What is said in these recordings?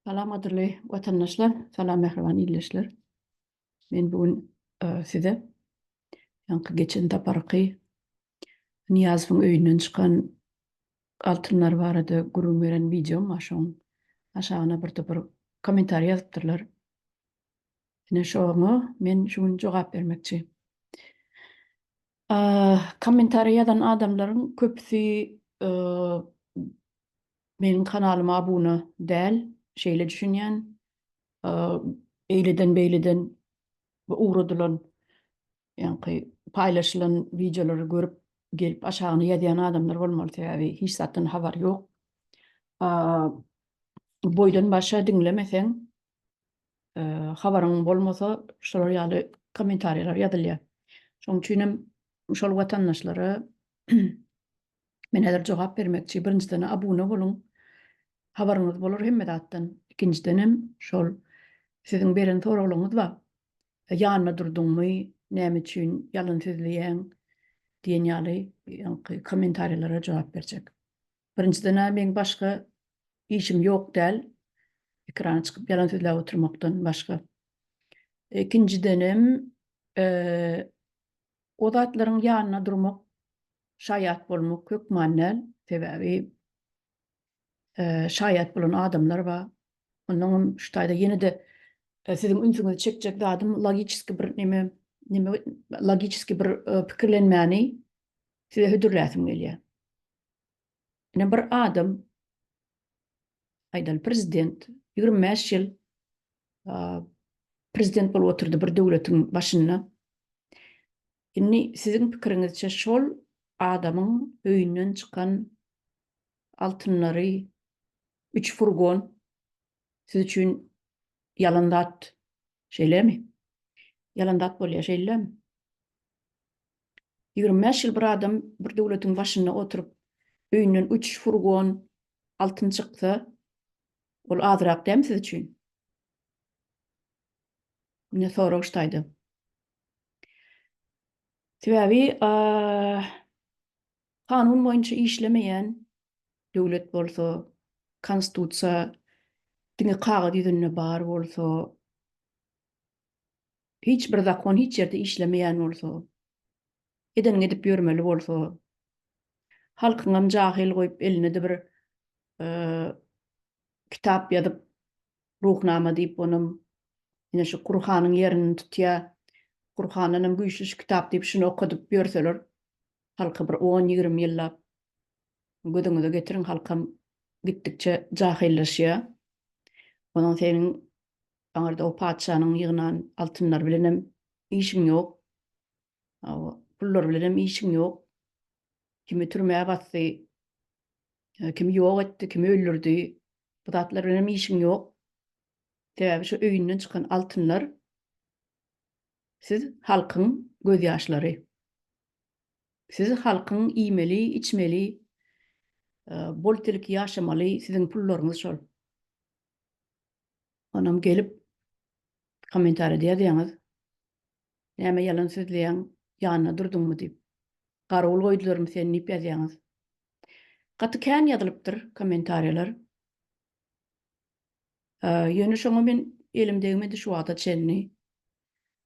Salam gadyrly watandaşlar, salam mähriban ildeşler. Men bu gün e, size ýaňky geçen saparky Nyýazowyň öýünden çykan altynlar barada gürrüň beren wideom bar şoň aşagyna bir topar kommentariý ýazypdyrlar. Ine şoňa men şu gün jogap bermekçi. Kommentariý ýazan adamlaryň köpüsi e, meniň kanalyma abuna däl, şeýle düşünýän. Eýleden-beýleden ugradylan, ýaňky paýlaşylan wideolary görüp gelip aşagyna ýazýan adamlar bolmaly, sebäbi hiç zatdan habary ýok. Boýdan başa diňlemeseň, habaryň bolmasa şolar ýaly kommentariýalar ýazylýar. Şonuň üçin hem şol watandaşlara Men häzir jogap bermekçi. Birinjiden abuna boluň. Habaryňyz bolar hemme zatdan. Ikinjidenem şol siziň beren soraglaryňyz bar. Ýanyna durduňmy? Näme üçin ýalan sözleýäň? diýen ýaly ýaňky kommentariýalara jogap berjek. Birinjiden-ä meň başga işim ýok däl. Ekrana çykyp ýalan sözläp oturmakdan başga. Ikinjidenem O zatlaryň ýanynda durmak, şaýat bolmak hökman däl. Sebäbi şaýat bolan adamlar bar. Onnoňam şu taýda ýene-de siziň ünsüňizi çekjek zadym logiçeski bir neme, neme logiçeski bir pikirlenmäni size hödürläsim gelýär. Ine bir adam aýdaly prezident 25 ýyl prezident bolup oturdy bir döwletiň başynda. Indi siziň pikiriňizçe şol adamyň öýünden çykan altynlary üç furgon siz üçin ýalan zat şeýlemi? Ýalan zat bolýar şeýlemi? 25 ýyl bir adam bir döwletiň başynda oturyp öýünden üç furgon altyn çyksa ol azrak dämi siz üçin? Ine sorag şu taýda. Sebäbi kanun boýunça işlemeýän döwlet bolsa, konstitusiýa diňe kagyz ýüzünde bar bolsa, hiç bir zakon hiç ýerde işlemeýän bolsa, edeniňi edip ýörmeli bolsa, halkyňam jahyl goýup eline-de bir kitap ýazyp Ruhnama diýip onam ine şu Gurhanyň ýerini tutýa. Gurhandanam güýçli şu kitap diýip şuny okadyp ýörseler halka bir on 20 ýyllap gözüňize getiriň halkam gitdikçe jahyllaşýa. Onuň seniň aňyrda o patyşanyň ýygnan altynlary bilenem işiň ýok. Pullar bilenem işiň ýok. Kimi türmä basdy, kimi ýok etdi, kimi öldürdi. Bu zatlar bilenem işiň ýok. Sebäbi şu öýünden çykan altynlar siz halkyň gözýaşlary. Siz halkyň iýmeli, içmeli, bol-telki ýaşamaly siziň pullaryňyz şol. Onam gelip kommentariýada ýazýaňyz. Näme ýalan sözleýäň, ýanyna durduňmy diýip. Garawul goýdularmy seni diýip ýazýaňyz. Gaty kän ýazylypdyr kommentariýalar. Ýöne şoňa men elim degmedi şu wagta çenli.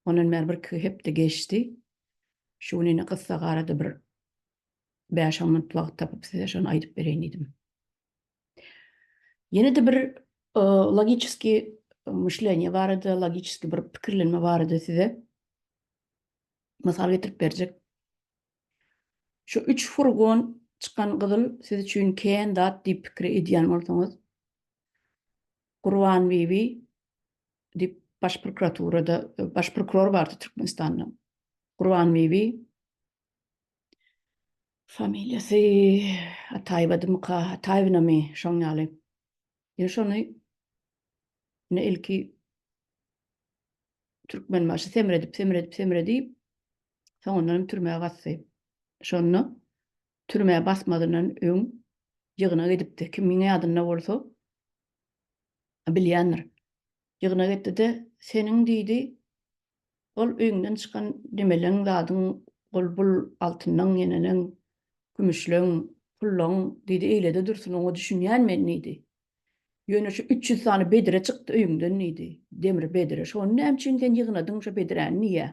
Ondan bäri bir-iki hepde geçdi. Şu gün ine gyssagarada bir bäş-on minut wagt tapyp size şony aýdyp bereýin diýdim. Ýene-de bir logiçeskiý myşleniýe barada, logiçeskiý bir pikirlenme barada size mysal getirip berjek. Şu üç furgon çykan gyzyl siz üçin kän zat diýip pikir edýän bolsaňyz, Gurbanbibi diýip baş prokuraturada baş prokuror bardy Türkmenistanda. Gurbanbibi Familiýasy Ataýewadymyka, Ataýewnamy, şoň ýaly. Ýöne şony ine ilki Türkmenbaşy semredip, semredip, semredip, soňundan hem türmä basdy. Şonda türmä basmazyndan öň ýygnak edipdi. Kimiň ýadynda bolsa bilýändir. Ýygnak etdi-de, seniň diýdi, Ol öýüňden çykan nemeleň zadyň gol bul altynlaň ýeneleň kümüşleň pullaň diýdi eýlede dursun oňa düşünýän men diýdi. Ýöne şu 300 sany bedre çykdy öýüňden diýdi. Demir bedre. Şony näme üçin sen ýygnadyň şo bedräni diýýä.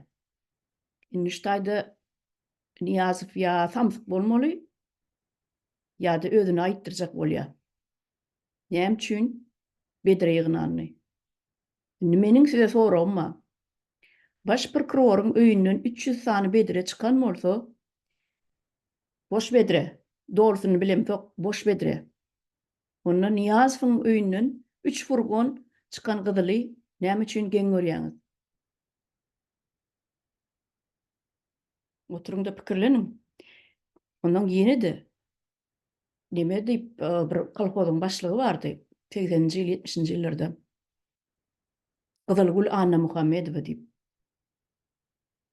Indi şu taýda Nyýazow ýa samsyk bolmaly, ýa-da özüni aýtdyrjak bolýa. Näme üçin bedre ýygnanyny? Indi meniň size soragym bar. Baş prokuroryň öýünden 300 sany bedre çykan bolsa, boş bedre, dolusyny bilemzok, boş bedre. Onda Nyýazowyň öýünden üç furgon çykan gyzyly näme üçin geň görýäňiz? Oturyň-da pikirleniň. Ondan ýene-de neme diýip bir kolhozyň başlygy bardy, segseninji ýyl, ýetmişinji ýyllarda. Gyzylgül Annamuhammedowa diýip.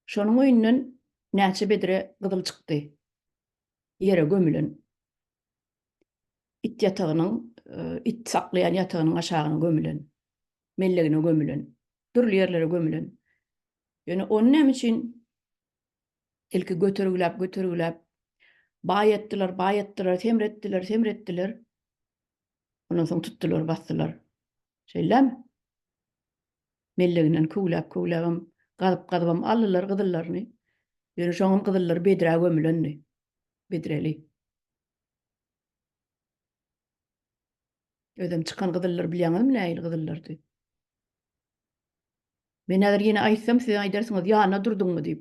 Şonuň öýünden näçe bedre gyzyl çykdy. Ýere gömülen. It ýatagynyň, it saklaýan ýatagynyň aşagyna gömülen. Mellegine gömülen. Dürli ýerlere gömülen. Ýöne ony näme üçin ilki götergiläp, götergiläp baýatdylar, baýatdylar, semretdiler, semretdiler. Ondan soň tutdular, basdylar. Şeýlemi? Melleginden köwläp, köwläbem, gazyp, gazybam aldylar gyzyllaryny. Ýöne şoňam gyzyllary bedrä gömülendi. Bedreli. Özem çykan gyzyllar bilýäňizmi nähili gyzyllardy? Men häzir ýene aýtsam siz aýdarsyňyz ýanyna durduňmy diýip.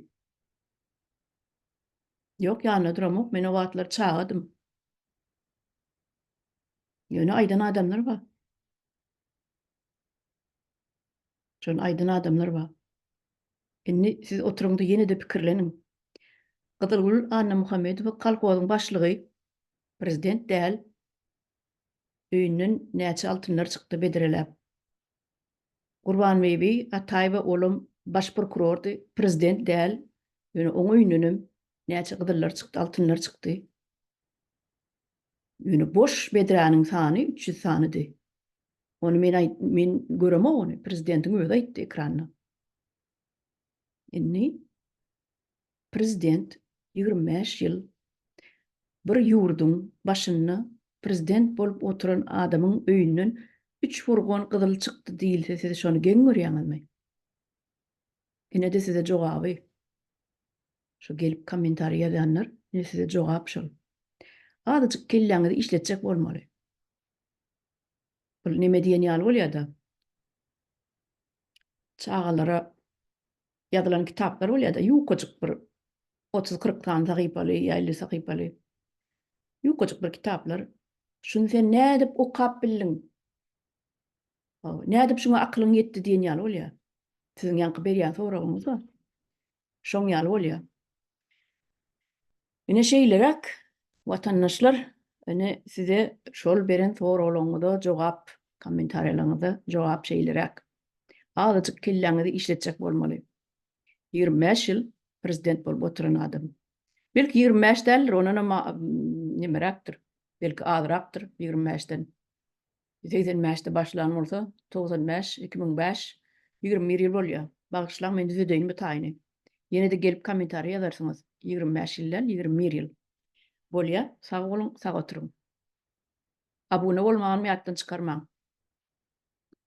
Ýok ýanyna duramok men o wagtlar çagadym. Ýöne aýdan adamlar bar. Şony aýdan adamlar bar. Indi siz oturyňda ýene-de pikirleniň. Gyzylgül Annamuhammedowa kolhozyň başlygy, prezident däl. Öýünden näçe altynlar çykdy bedreläp. Gurbanbibi Ataýewa olam baş prokurordy, prezident däl, ýöne oň öýündenem näçe gyzyllar çykdy, altynlar çykdy. Ýöne boş bedräniň sany 300 sanydy. Ony men aýt, men göremok ony, prezidentiň özi aýtdy ekranda. Indi prezident 25 ýyl bir ýurduň başynda prezident bolup oturan adamyň öýünden üç furgon gyzyl çykdy diýilse siz şony geň görýäňizmi? Ine-de size jogaby. Şu gelip kommentariý ýazýanlar, ine size jogap şol. Azajyk kelläňizi işletjek bolmaly. Bul neme diýen ýaly bolýada. Çagalara ýazylan kitaplar bolýada, ýukajyk bir 30-40 sany sahypaly ýa 50 sahypaly. Ýukajyk bir kitaplar. Şuny sen nädip okap bildiň? Nädip şuňa akylyň ýetdi diýen ýaly bolýar. Siziň ýaňky berýän soragyňyz bar. Şoň ýaly bolýar. Ine şeýleräk watandaşlar, ine size şol beren soraglaryňyza jogap, kommentariýalaryňyza jogap şeýleräk. Azajyk kelläňizi işletjek bolmaly. 25 ýyl prezident bolup oturan adam. Belki 25 däldir, ondanam nemeräkdir. Belki azrakdyr 25-den. 85-de başlan bolsa, 95, 2005, 21 ýyl bolýar. Bagyşlaň, men düzedeýin bu taýyny. Ýene-de gelip kommentariý ýazarsyňyz. 25 ýyl däl, 21 ýyl. Bolýar. Sag boluň, sag oturyň. Abuna bolmagyny ýatdan çykarmaň.